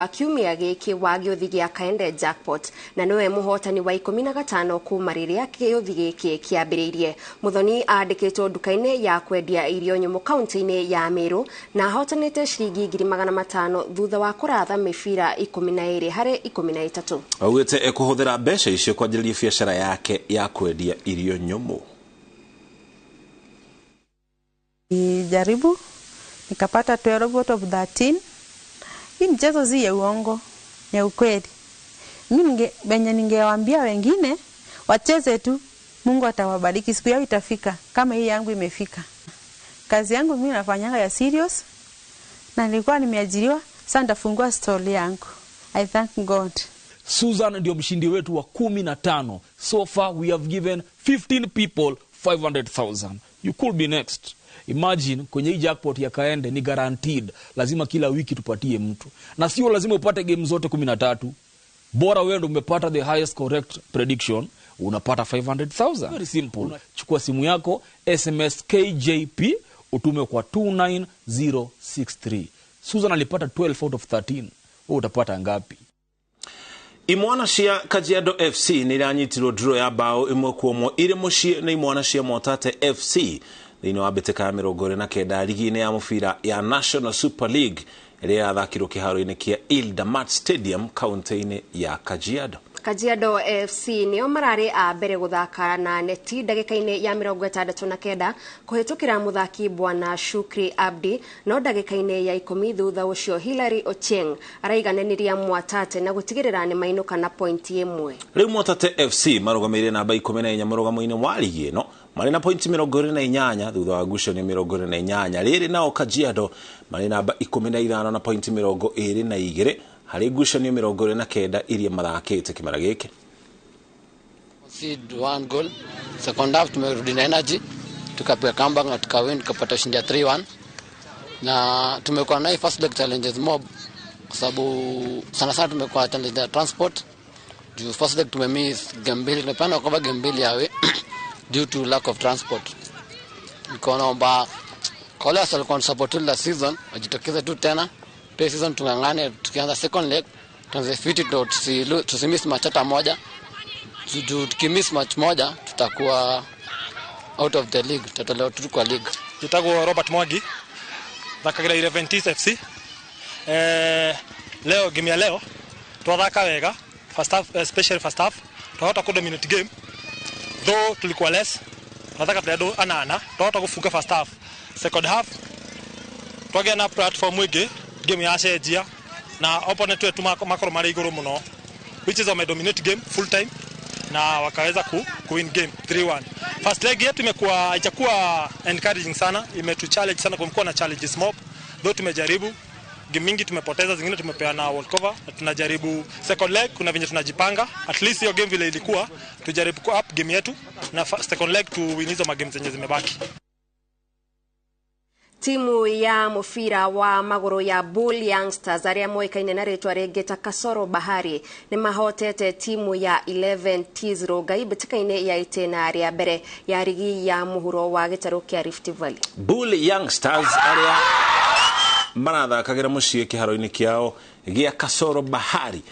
Kiumia gĩkĩ wa gĩũthi gĩa Kaende Jackpot na nĩwe mũhotani wa 15 kuma rĩrĩa gĩũthi gĩkĩ kĩambĩrĩirie. Muthoni andĩkĩtwo nduka-inĩ ya kwendia irio nyũmũ kaunti-inĩ ya Meru na ahotanĩte ciringi 500,000 thutha wa kũratha mĩbira 12 harĩ 13. Augĩte ekũhũthĩra mbeca icio kwanjĩrĩria biacara yake ya kwendia irio nyũmũ. Jaribu nikapata 12 out of 13. Hii mchezo si ya uongo, ni ya ukweli. Mimi benye ningewaambia wengine wacheze tu, Mungu atawabariki, siku yao itafika kama hii yangu imefika. Kazi yangu mimi nafanyanga ya serious na nilikuwa nimeajiriwa, sasa nitafungua stall yangu. I thank God. Susan ndio mshindi wetu wa 15. So far we have given 15 people 500,000. You could be next. Imagine kwenye hii jackpot ya Kaende ni guaranteed. Lazima kila wiki tupatie mtu. Na sio lazima upate game zote 13. Bora wewe ndio umepata the highest correct prediction, unapata 500,000. Very simple. Chukua simu yako, SMS KJP utume kwa 29063. Susan alipata 12 out of 13. Wewe utapata ngapi? Imwana cia Kajiado FC nĩ iranyitirwo draw ya bao 1-1 irĩ mũciĩ nĩ imwana cia Mwatate FC thĩinĩ wa mbĩtĩka ya 29 ligi-inĩ ya mũbira ya National Super League ĩrĩa yathakirwo kĩharo-inĩ kĩa Ildamat Stadium kaunti-inĩ ya Kajiado. Kajiado FC nĩo mararĩ a mbere gũthaka na neti ndagĩka-inĩ ya 69 kũhĩtũkĩra mũthaki Bwana Shukri Abdi, no ndagĩka-inĩ ya 10 thutha ũcio Hilary Ochieng araigananĩria Mwatate na gũtigĩrĩra nĩ mainũka na pointi 1. Rĩu Mwatate FC marũgamĩrĩire namba 14 mũrũgamo-inĩ wa ligi ĩno marĩ na pointi 28 thutha wa ngucanio 28. Rĩrĩ nao Kajiado marĩ namba 15 na pointi 22 harĩ ngucanio 29 iria mathakĩte kĩmera gĩkĩ. Concede one goal. Second half tumerudi na energy, tukapiga comeback na tukawin, tukapata ushindi ya 3-1. Na tumekuwa na first leg challenges mob kwa sababu sana sana tumekuwa challenge ya transport. Juu first leg tumemiss game mbili, tumepanda kwa game mbili yawe due to lack of transport. Niko naomba kwa wale walikuwa support last season wajitokeze tu tena. Pia season tungangane, tukianza second leg tuanze fiti, tusimiss match hata moja. Tukimiss match moja tutakuwa out of the league, tutatolewa tu kwa league. Njĩtagwo Robert Mwangi, thakagira 11 FC. Leo game ya leo twathaka wega first half, especially first half twahota ku dominate game though tulikuwa less, twathaka tuli andu anana, twahota gufunga first half. Second half twagĩa na platform ĩngĩ, game yacenjia na opponent wetu makorwo marĩ igũrũ mũno, which is wame dominate game full time na wakaweza ku win game 3-1. First leg yetu imekuwa haijakuwa encouraging sana, imetu challenge sana, kumekuwa na challenges mob though tumejaribu game mingi tumepoteza, zingine tumepeana walkover, na tunajaribu second leg kuna venye tunajipanga, at least hiyo game vile ilikuwa tujaribu ku up game yetu na second leg tu win hizo magame zenye zimebaki. Timu ya mũbira wa magũrũ ya Bull Youngsters arĩa moĩkaine na rĩtwa rĩngĩ ta Kasoro Bahari nĩ mahotete timu ya 11 Ts Rongai mbĩtĩka-inĩ ya itĩna rĩa mbere ya rigi ya mũhuro wa gĩtarũ kĩa Rift Valley. Bull Youngsters arĩa marathakagĩra mũciĩ kĩharo-inĩ kĩao gĩa Kasoro Bahari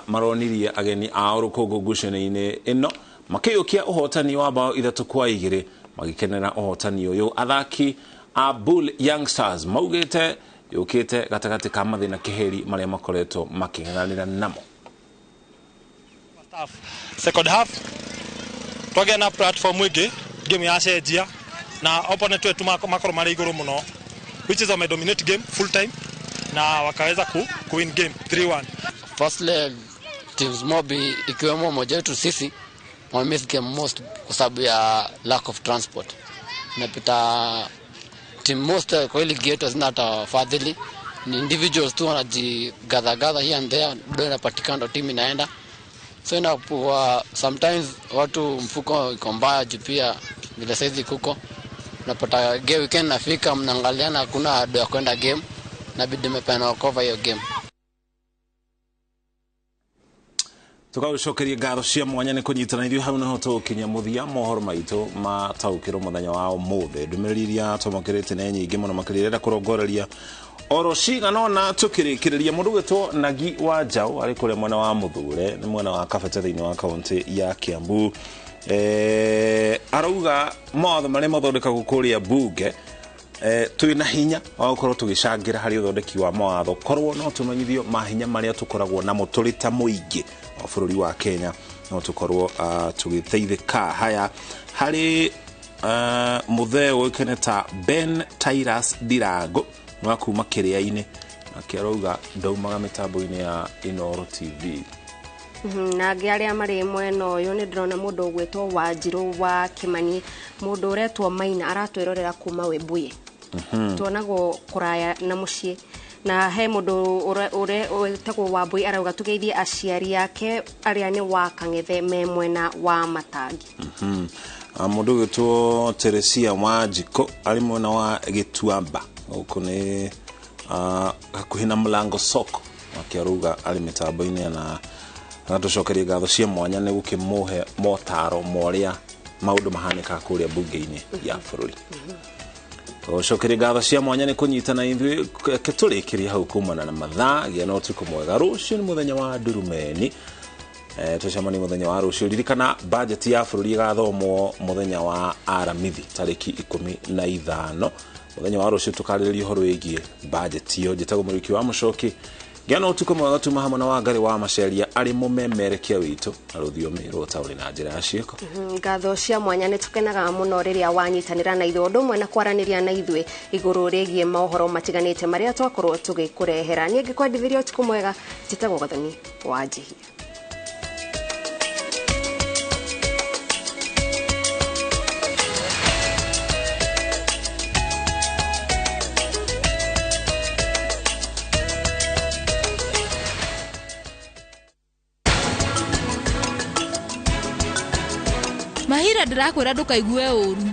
maronirie ageni ao rũkũngũ ngucanio-inĩ ĩno makĩiyũkia ũhotani wa bao 3-2 magĩkenera ũhotani ũyũ. Athaki a Bull Youngsters maugĩte yũkĩte gatagatĩ ka mathĩna kĩheri marĩa makoretwo makĩng'ang'anĩra namo. Second half twagĩa na platform ĩngĩ, game yacenjia na opponent wetu makorwo marĩ igũrũ mũno, which is wame dominate game full time na wakaweza ku win game 3-1. First leg teams mob ikiwemo moja wetu sisi wame miss game most kwa sababu ya lack of transport. Napita team most kwa ile yetu hazina hata wafadhili, ni individuals tu wanajigather gather here and there, ndio inapatikana ndio team inaenda. So inakuwa sometimes watu mfuko iko mbaya juu pia vile saizi kuko unapata game weekend nafika mnaangaliana hakuna ado ya kwenda game, inabidi mmepeana cover hiyo game. Tukagucokeria ngatho cia mwanya nĩ kũnyitana ithuĩ hau nĩho tũgũkinyia mũthia mohoro maitũ mataũkĩrwo mũthenya wa ũmũthĩ. Ndũmĩrĩri iria twamũkĩrĩte nĩ nyingĩ mũno makĩria ĩrenda kũrongoreria Oro cigana ona tukirikiria mundu gwitwo Nagi wa Njau ari kuria mwena wa Muthure ni mwena wa Kabete thiini wa kaunti ya Kiambu. Arauga mawatho maria mathondekagwo kuria bunge twina hinya wa gukorwo tugicangira hari uthondeki wa mawatho, korwo no tumenyithio mahinya maria tukoragwo namo turi ta muingi wa bururi wa Kenya, no tukorwo tugiteithika. Haya hari muthee ũĩkaine ta Ben Tyrus Ndirango wa kuma Kĩrĩa-inĩ, nake arauga ndaumaga mĩtambo-inĩ ya Inooro TV. Na angĩ arĩa marĩ mwena ũyũ nĩ ndĩrona mũndũ ũgwĩtwo Wanjirũ wa Kĩmani, mũndũ ũretwo Maina aratwĩrorera kuma Webuye. Tuonagwo kũraya na mũciĩ. Na he mũndũ wĩtagwo Wambui arauga tũgeithie aciari ake arĩa nĩ wa Kang'ethe me mwena wa Matangi. Mũndũ ũgwĩtwo Teresia Wanjikũ arĩ mwena wa Gĩtuamba, gũkũ nĩ hakuhĩ na Mlango Soko, nake arauga arĩ mĩtambo-inĩ na agatucokeria ngatho cia mwanya nĩ gũkĩmũhe motaro ma ũrĩa maũndũ mahanĩkaga kũrĩa bunge-inĩ ya bũrũri. Tũcokerie ngatho cia mwanya nĩ kũnyitana ithuĩ, reke tũrĩkĩrie hau kumana na mathaa. Gĩa na ũtukũ mwega. Rũciũ nĩ mũthenya wa ndurumeni, tũcemanie mũthenya wa rũciũ. Ririkana bajeti ya bũrũri ĩgathomwo mũthenya wa Aramithi tarĩki 15. Mũthenya wa rũciũ tũkarĩrĩria ũhoro wĩgiĩ bajeti ĩyo. Njĩtagwo Mũrĩki wa Mũcoki. Gĩa na ũtukũ mwega. Tuma hamwe na Wangari wa Maceria arĩ mũmemerekia witũ na rũthiomi rwa ũtaũri na njĩra ya ciĩko. Ngatho cia mwanya, nĩ tũkenaga mũno rĩrĩa wanyitanĩra na ithuĩ ũndũ ũmwe na kwaranĩria na ithuĩ igũrũ rĩgiĩ maũhoro matiganĩte marĩa twakorwo tũgĩkũrehera. Niĩ ngĩkwendithĩria ũtukũ mwega, njĩtagwo Gathoni wa Njihia. Mahira, ndĩrakwĩra ndũkaigue ũru.